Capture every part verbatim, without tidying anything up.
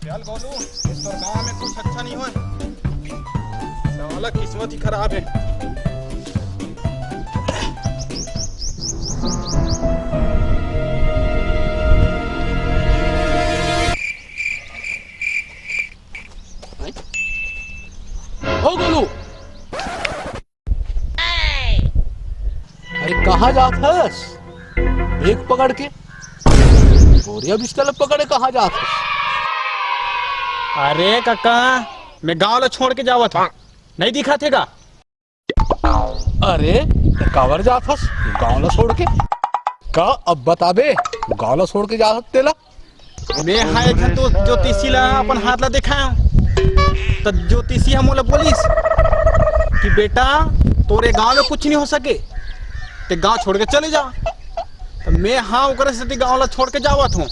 चल गोलू, इस तोर गांव में कुछ अच्छा नहीं होय। साला किस्मत ही खराब है। ओ गोलू, अरे कहाँ जात हस? बैग पकड़ के, बोरिया बिस्तर ल पकड़े कहाँ जात हस? अरे कका, मैं गांव ला छोड़ के जावत हूँ, नहीं दिखत हे का? अरे, त काबर जात हस गांव ला छोड़ के? का अब बताबे, गांव ला छोड़ के जात हस तेला? मैं हा एक झन दोस्त ज्योतिषी ला अपन हाथ ला देखाया, त ज्योतिषी हा मोला बोलिस कि बेटा, तोरे गांव में कुछ नहीं हो सके, ते गांव छोड़ के चले जा। त मैं हा ओकरे सेती गांव ला छोड़ के जावत हूँ।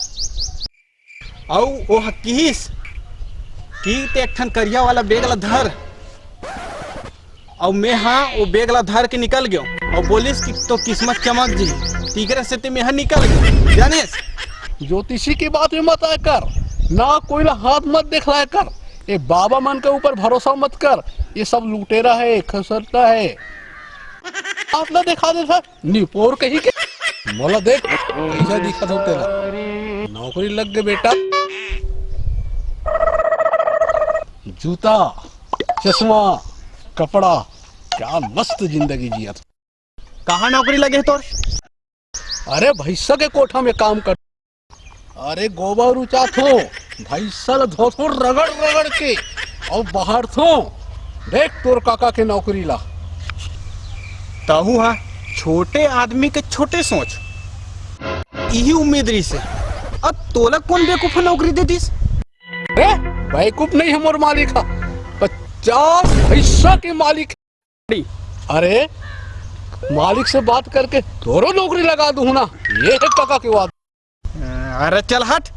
अउ ओह किहिस कि ते एक ठन करिया वाला बैग ला धर, अउ मैं हा ओ बैग ला धर के निकल गयो, अउ बोलिस कि तो किस्मत चमक जी, तीकरे सेती मैं हा निकल गयो, जानेस? ज्योतिषी की बात में मत आया कर, ना कोई ला हाथ मत दिखलाया कर, ये बाबा मन के ऊपर भरोसा मत कर, ये सब लुटेरा है, खसरता है। हाथ ला दिखा दे सर। निपोर कहीं के। मोला देख, कैसा दिखत हो तेला। नौकरी लग गए बेटा। जूता, चश्मा, कपड़ा, क्या मस्त जिंदगी जियत। कहाँ नौकरी लगे तोर? अरे भैंसा के कोठा में काम कर। अरे गोबर उचाथो, भैंसा ल धोथो रगड़ रगड़ के, अउ बाहर थो। देख तोर काका के नौकरी ला। तहू हा छोटे आदमी के छोटे सोच, इही उम्मीद रहिस हे। अब तोला कौन बेवकूफ नौकरी दे दिस? अरे बेवकूफ नहीं हे मोर मालिक हा, पचास भैंसा के मालिक। अरे, मालिक से बात करके तोरो नौकरी लगा दूं ना, ये है काका के वादा। अरे चल हट,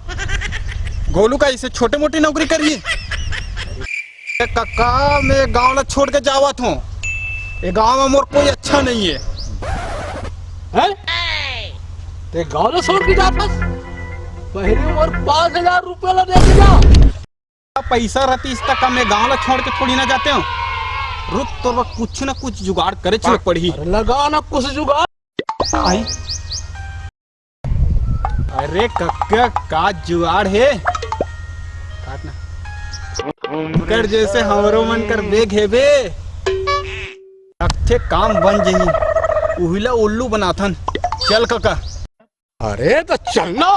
गोलू का इसे छोटे मोटी नौकरी करिए। ए काका, मैं गांव ला छोड़ के जावत हूँ। ये गांव में मोर कोई अच्छा नहीं है। हैं? ते गांव ला छोड़ के जात हस? पहले मोर पाँच हजार रुपया ला दे के जा। पैसा रहती इस तक मैं गांव ला छोड़ के थोड़ी ना जाते हूँ। रुक, तोर बर कुछ ना कुछ जुगाड़ करे चलो पड़ी। अरे लगा ना कुछ जुगाड़। आई। अरे कक्का, का जुगाड़ है? काट ना। कर जैसे हमरो मन कर बेग है बे। रखथे काम बन जही। उहिला उल्लू बनाथन। चल कक्का। अरे तो चलना।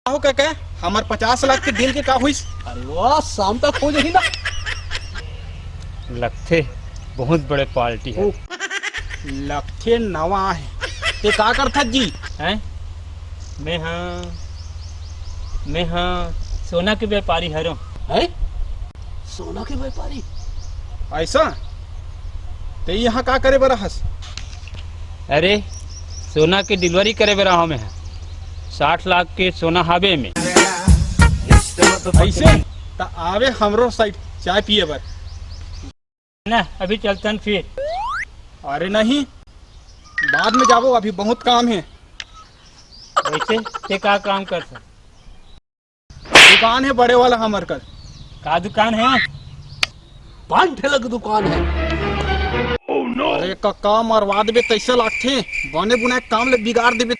हो काका, हमर पचास लाख के डील के का होइस? अरे वाह, शाम तक हो जाही ना। लगथे बहुत बड़े पार्टी है। ओ, लगथे नवा है। ते का करथस जी? हैं? मैं हा, मैं हा सोना के व्यापारी हरों। हैं? सोना के व्यापारी? ऐसा? ते यहाँ का करे बर हस? अरे, सोना के डिलीवरी करे बर आहों मैं हा। साठ लाख के सोना हावे में। ऐसे? त आवे हमरो साइड चाय पिए बर। ना, अभी चलतन फिर। अरे नहीं, बाद में जाबो, अभी बहुत काम है। वैसे ते का काम करथस? दुकान है बड़े वाला हमर कर। का दुकान है? पान ठेला के दुकान है। अरे कक्का, मरवा देबे तैसे लागथे, बने बुनाए काम ले बिगाड़ देबे।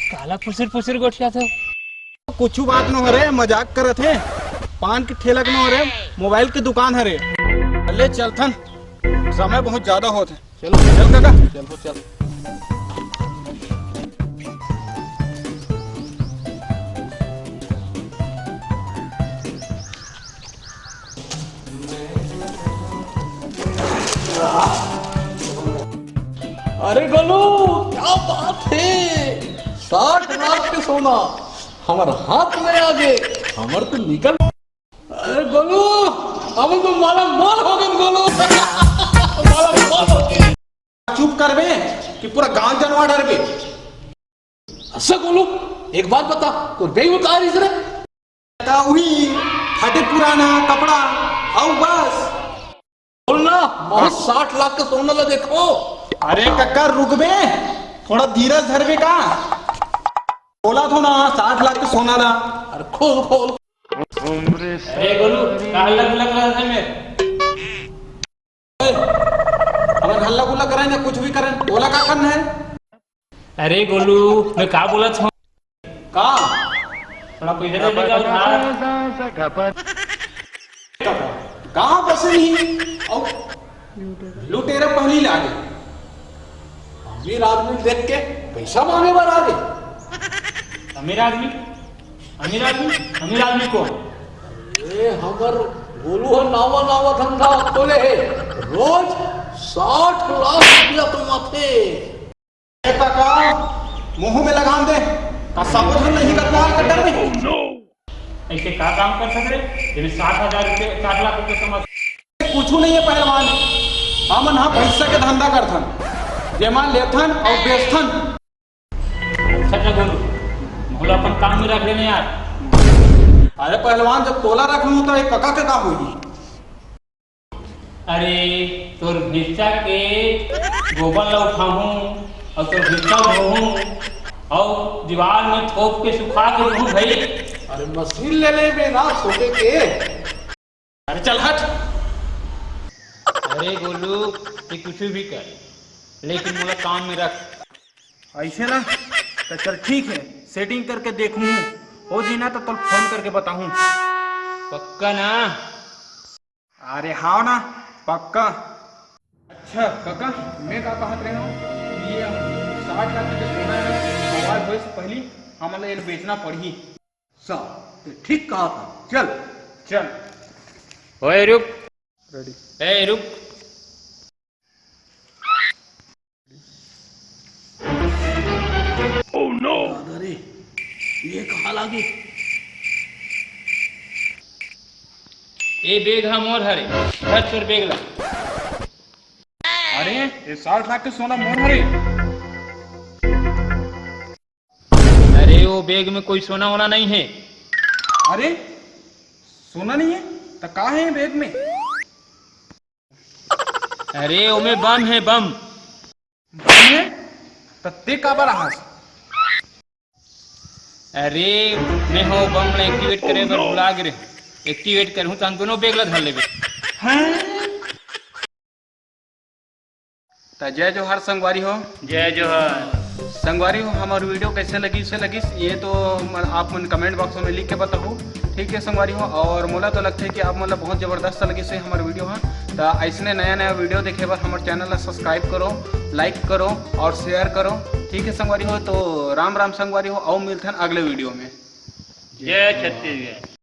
काला फुसुर फुसुर गोठियाथस। कुछु बात नो हरे, मजाक करत हे। पान के ठेला के नो हरे, मोबाइल के दुकान हरे। ले चलथन, समय बहुत ज्यादा होत हे। चलो। चल काका। चल तो चल। अरे गोलू, क्या बात है, साठ लाख के सोना हमर हाथ में आ गे, हमर तो निकल। अरे गोलू, अब तो माला माल हो गए गोलू। माला माल हो गए। चुप करबे कि पूरा गांव जनवा डरबे। अच्छा गोलू, एक बात बता, तोर बेग में का रहिस रे? त उही फटे पुराना कपड़ा, अउ बस। बोल ना, महूं साठ लाख के सोना ला देखों। अरे कका, रुकबे, थोड़ा धीरज धरबे का? बोलत हों ना, साठ लाख के सोना ला। अरे खोल, खोल। अरे गोलू, का हल्ला गुल्ला करत हे में? ए, हमन हल्ला गुल्ला करन या कुछ भी करन, तोला का करना हे? अरे गोलू, मैं का बोलत हों? का? थोड़ा पैसा दे देगा उधार। कहाँ बसे नहीं? अउ लुटेरा पहली लागे। अमीर आदमी देख के पैसा मांगे बर आगे। अमीर आदमी? अमीर आदमी? अमीर आदमी कौन? ए, हमर गोलू ह नावा नावा धंधा खोले हे, रोज साठ लाख रुपया कमाथे। ए काका, मुंह में लगाम दे, का सबो झन नहीं करता है कट्टर में? ऐसे का काम कर सकत रे, जेमे साठ हजार रुपये, साठ लाख रुपये कमा? कुछ नहीं है पहलवान, हमन हा भैंसा के धंधा करथन, जेमा लेथन अउ बेचथन। अच्छा, अच्छा गोलू, मोला अपन काम में रख लेना यार। अरे पहलवान, जब तोला रख लूं तो एक कका के का होही? अरे, तोर भैंसा के गोबर ला उठाहूं अउ तोर भैंसा धोहूं अउ दीवार में थोप के सुखा के रहूं भाई। अरे मशीन ले ले बे ना सोते के। अरे चल हट। अरे गोलू, तैं कुछ भी कर, लेकिन मोला काम में रख। ऐसे ना, तो चल ठीक है, सेटिंग करके देखूं, हो जी ना तो तोल फोन करके बताहूं। पक्का ना? अरे हाँ ना, पक्का। अच्छा काका, मैं का कहत रहे हूँ, ये साठ लाख के सोना है ना, मोबाइल होए से पहली हमन ला ये बेचना पड़ही। सा, ते ठीक कहा था। चल। चल। ओए रुक। रेडी। ए रुक। Oh no! दादा रे, ये कहाँ लागे? ए बेग हा मोर हरे, धर तोर बेग ला। अरे, ये साठ लाख के सोना मोर हरे। अरे, वो बेग में कोई सोना वोना नहीं है। अरे, सोना नहीं है? तो का है ये बेग में? अरे, ओमे बम है, बम। बम है? तो ते काबर आहस? अरे, मैं हो बम ला एक्टिवेट करे बर बुला गे रे। एक्टिवेट करहूं त हम दोनों बेग ला धर लेबे। हैं? त जय जोहार संगवारी हो। जय जोहार। संगवारी हो, हमर वीडियो कैसे लगिस, से लगिस, ये तो मन, आप मन कमेंट बॉक्स में लिख के बताहू। ठीक है संगवारी हो, और मोला तो लगथे कि आप मन ला बहुत जबरदस्त लगिस हे हमर वीडियो ह। त ऐसने नया नया वीडियो देखे बर हमर चैनल ला सब्सक्राइब करो, लाइक करो और शेयर करो। ठीक है संगवारी हो, तो राम राम संगवारी हो, अउ मिलथन अगले वीडियो में। जय छत्तीसगढ़।